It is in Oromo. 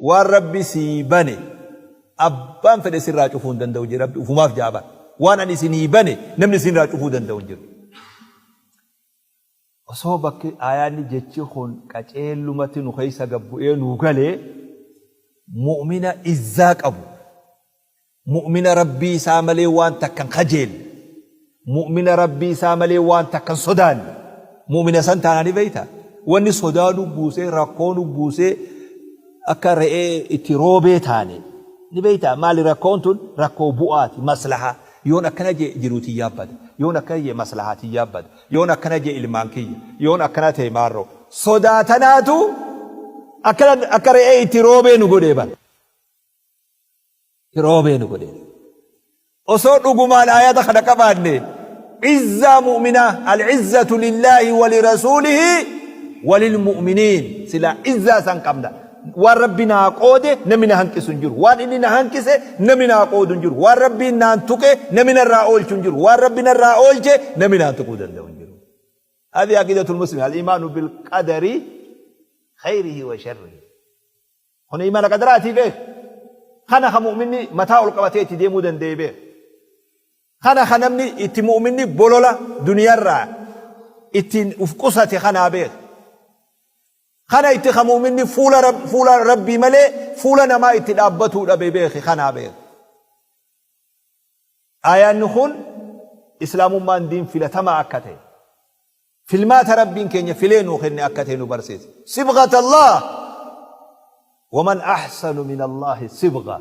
Waan Rabbi sii bane abbaan fedhe sirraa cufuu hin danda'u jedhe Rabbi ufumaaf ja'a bar. Waan ani isinii bane namni isinirraa cufuu danda'u hin jiru. Osoo bakki aayaanni jechi kun qaceellumatti nu keessa gad bu'ee nuu galee mu'mina izzaa qabu, mu'mina Rabbii isaa malee waan takka hin kajeelle, mu'mina Rabbii isaa malee waan takka hin sodaanne, mu'mina san taanaa ni beeyta. Wanni sodaa nu buusee, rakkoo nu buusee akka re'ee itti roobee taane ni beeyta. Maali rakkoon tun? Rakkoo bu'aati, maslahaa. Yoon akkana jee jiruu tiyyaa bada. Yoon akkana jee maslahaa tiyyaa bada. Yoon akkana jee ilmaan kiyya. Yoon akkana ta'e maarroo. Sodaa tanaatu akkana akka re'ee itti roobee nu godhee bar. Itti roobee nu godhee. Osoo dhugumaan aayata kana qabaanne izzaa mu'minaa al-izzatu lillaahi wa lirasuulihi wa lilmu'miniin silaa izzaa san qabna. Waan Rabbi naa qoode namni na hanqisu hin jiru. Waan inni na hanqise namni naa qoodu hin jiru. Waan Rabbiin naan tuqe namni narraa oolchu hin jiru. Waan Rabbi narraa oolche namni naan tuquu danda'u hin jiru. Hadhi aqiidatul muslim al-imaanu bil qadari khayrihi wa sharrihi. Kun imaana qadaraatii beek. Kana ka mu'minni mataa ol qabatee itti deemuu danda'e beek. Kana ka namni itti mu'minni bolola duniyarraa ittiin uf qusate kanaa beek. Kana itti ka mu'minni fuula fuula Rabbii malee fuula namaa itti dhaabbatuu dhabe beeki kanaa beeki. Aayaanni kun Islaamummaan diin filatamaa akka ta'e, filmaata Rabbiin keenya filee nuu kenne akka ta'e nu barsiisa. Sibghat Allah! Waman ahsanu min Allahi sibgha.